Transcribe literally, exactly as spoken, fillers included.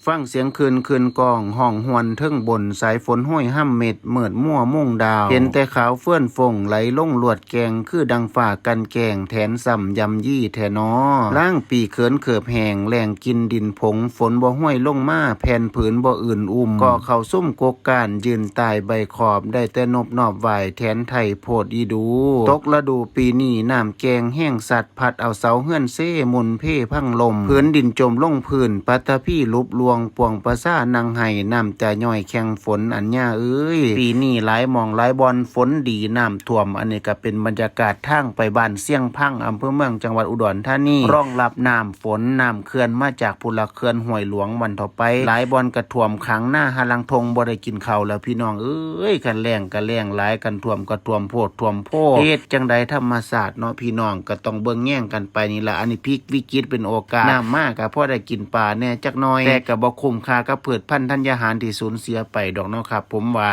ฟังเสียงคลื่นคลื่นกอง ฮ้องฮวนเทิงบน สายฝนโห้ยฮ่ำเม็ด มืดมัวมุงดาว เห็นแต่ขาวเฟื่อนฟง ไหลลงลวดแกง คือดังฟ้ากันแกล้ง แถนซ้ำย่ำยีแท้นอ ล้างปีเขินเขิบแห้ง แล้งกินดินผง ฝนบ่ห้วยลงมา แผ่นผืนบ่อื่นอุ้ม ก่อเข้าซุ่มกกก้าน ยื่นตายใบขอบ ได้แต่นบนอบไหว้ แถนไถ่โพดอีดู ตกฤดูปีนี้ น้ำแกงแห้งสัด พัดเอาเสาเฮือนเซ หมุนเพพังล่ม ผืนดินจมลงพื้น ปัตตภีหลุบล่วง ปวงประชานั่งไห้ น้ำตาย้อยแข่งฝน อันย่าเอ้ย ปีนี้หลายหม่องหลายบ่อน ฝนดีน้ำท่วม อันนี้ก็เป็นบรรยากาศทางไปบ้านเสียงพัง อำเภอเมือง จังหวัดอุดรธานี รองรับน้ำฝน น้ำเขื่อนมาจากพุนละ เขื่อนห้วยหลวงวันเถาะไป หลายบ่อนก็ท่วมขัง นาหาลังทง บ่ได้กินข้าวแล้วพี่น้องเอ้ย คันแล้งก็แล้งหลาย คันท่วมก็ท่วมโพดท่วมโพ เฮ็ดจั่งใด ธรรมชาติเนาะพี่น้อง ก็ต้องเบิ่งแยงกันไปนี่ล่ะ อันนี้พลิกวิกฤตเป็นโอกาส น้ำมาก็พอได้กินปลาแหน่จักหน่อย แต่ก็บ่คุ้มค่ากับพืชพันธุ์ธัญญาหารที่สูญเสียไปดอกเนาะครับ ผมว่า